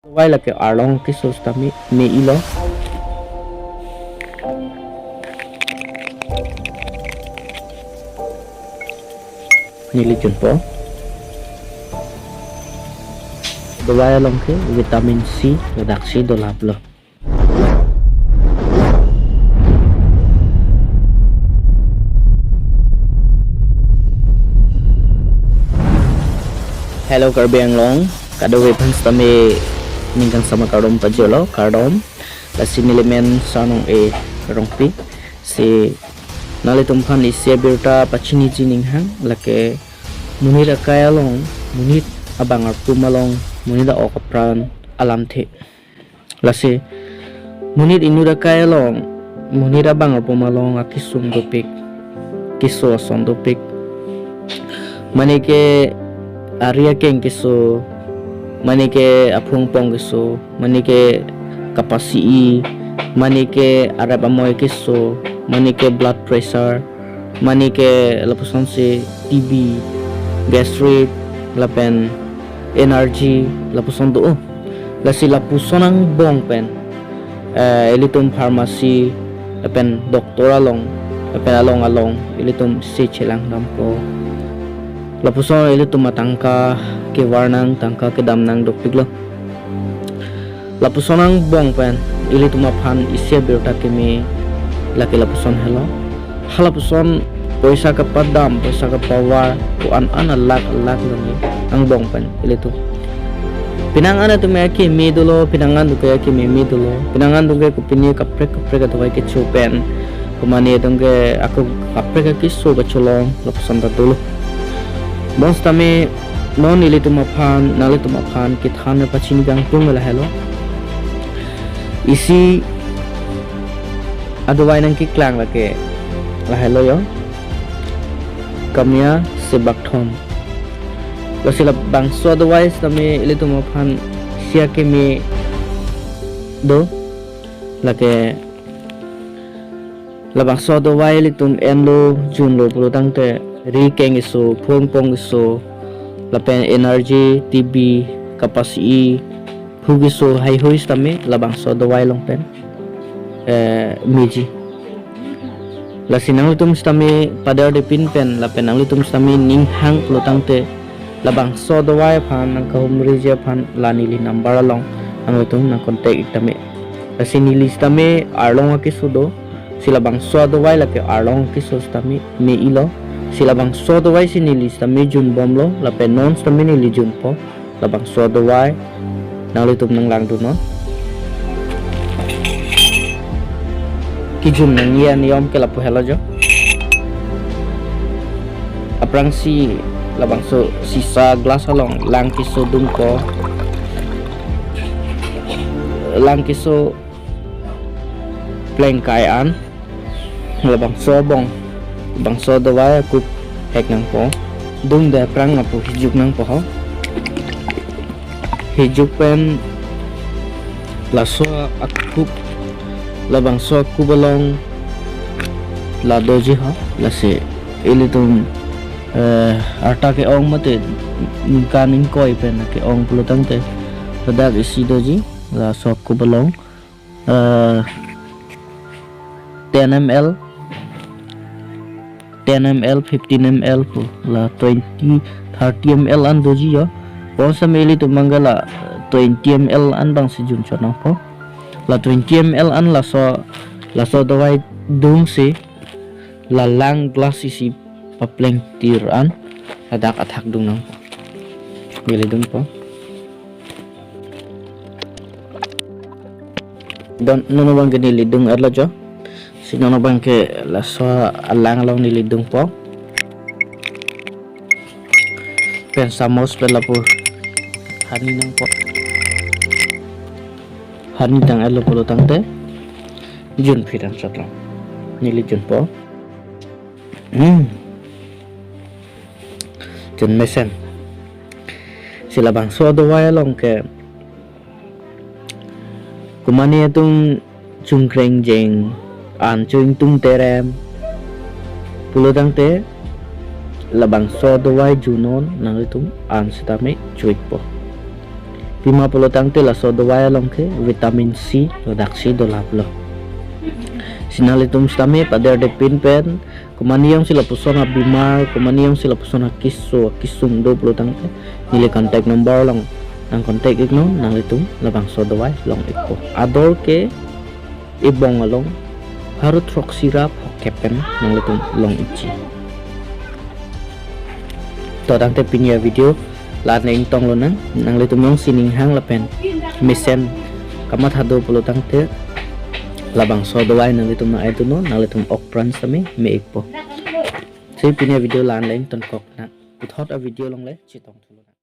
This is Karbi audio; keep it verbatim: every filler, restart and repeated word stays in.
Dawai lake arlong keso sitame me-ilo. Neli junpo. Dawai along ke vitamin C ladaksi dolaplo. Hello Karbi Anglong, kadokave aphan sitame ningkan sama kardom pajirlo, kardom. Lasi neli men Sanong E Rongpi. Si nanglitum aphan isi abirta pachiniji ninghang, lake monit akai along, monit abang arpum along, monit a-ok apran alamthe. Lasi monit inut akai along, monit abang arpum along akesung dopik, keso ason dopik. Mane ke ari akeng keso, mane ke aphung pong keso, mane ke kapasi-i, mane ke arep amoi keso, mane ke blood pressure, mane ke lapusonsi T B, gastric, lapen energy, lapuson do. Lasi lapuson angbong pen, eh, ilitum pharmacy lapen doctor along, lapen along along ilitum si chelang dampo. Lapuson ilitum atangka kevar nang, tangka kedam nang dopiklo. Lapuson angbong pen ilitum aphan isi abirta keme lake lapuson helo. Halapuson poisa kapadam, poisa kapavar, ko-an an alak alak longle angbong pen ilitum. Penang an atum ke keme dolo, penang an atum ke keme me dolo, penang an atum ke kopine kaprek kaprek adawai kecho pen, komane atum ke ako kaprek akeso kacholong lapuson ta dolo. Bonsitame non ilitum aphan, nanglitum aphan kethan pachini kangtung lahelo. Isi adawai nangkeklang lake lahelo yo. Kamya Sebakthon. Lasi labangso adawai sitame ilitum aphan isi akeme do. Lake labangso adawai ilitum enlo junlo pulo tangte ri keng keso, phung pong keso, lapen energy, T B, kapasi-i, phu keso, haihui sitame labangso adawai along pen, eh, meji. Lasi nanglitum sitame padar depin pen, lapen nanglitum sitame ninghang pulo tangte labangso adawai aphan nangkahumriji aphan la neli number along nanglitum nang contact ik tame. Lasi neli sitame arlong akeso do, si labangso adawai lake arlong akeso sitame me-ilo. Si labangso adawai si neli sitame junbomlo, lapen non sitame neli junpo labangso adawai. Nanglitum nanglangdunnon. Kejun nangji aniyom ke lapu helo jo. Aphrangsi labangso sisa glass along lang keso dungpo. Lang keso plengkai an. Labangso abong, labangso adawai akup hek nangpo. Dungde aphrang lapu hijuk nangpo ho. Hijuk pen laso akup, labangso akup along la doji ho. Lasi ilitum, eh, arta ke-ong mate ningkan ingkoi pen ke-ong pulo tangte ladak isi doji laso akup along, eh, ten M L, ten M L, fifteen M L pu, la twenty, thirty M L an doji yo. Bonsitame ilitum abang ke la twenty M L an abangsi junchot nangpo. La twenty M L an laso, laso adawai dungsi la lang glass isi paplengtir an ladak athak dung nangpo. Neli dungpo. Don, non abang ke neli dung-etlo jo. Si non abang ke laso alang along neli dungpo. Pen samos pen lapu hani nangpo. Hani tang-etlo pulo tangte junphi tang chotlo. Neli junpo. Hmm. Jun mesen. Si labangso adawai along ke komane atum chungkreng jeng, an cho ingtung terem pulo tangte labangso adawai junon, nanglitum an sitame cho-ikpo. Pima pulo tangte laso dawai along ke vitamin C ladaksi dolaplo. Si nanglitum sitame paderde pin pen, komane jongsi lapuson abimar, komane jongsi lapuson akeso akesung do pulo tangte, neli contact number along nang contact iknon, nanglitum labangso dawai long ikpo. Ador ke ebong along pharo throksi ra phongkep pen nanglitum long ikji. To tangte pini avideo la-an le ingtonglonang, nanglitum jongsi ninghang lapen mesen kamatha do pulo tangte, labangso dawai nanglitum nang-edunnon, nanglitum okpran sitame me ikpo. Si pini avideo la-an le ingtonkoknang. Puthot avideo along le chetongthulo.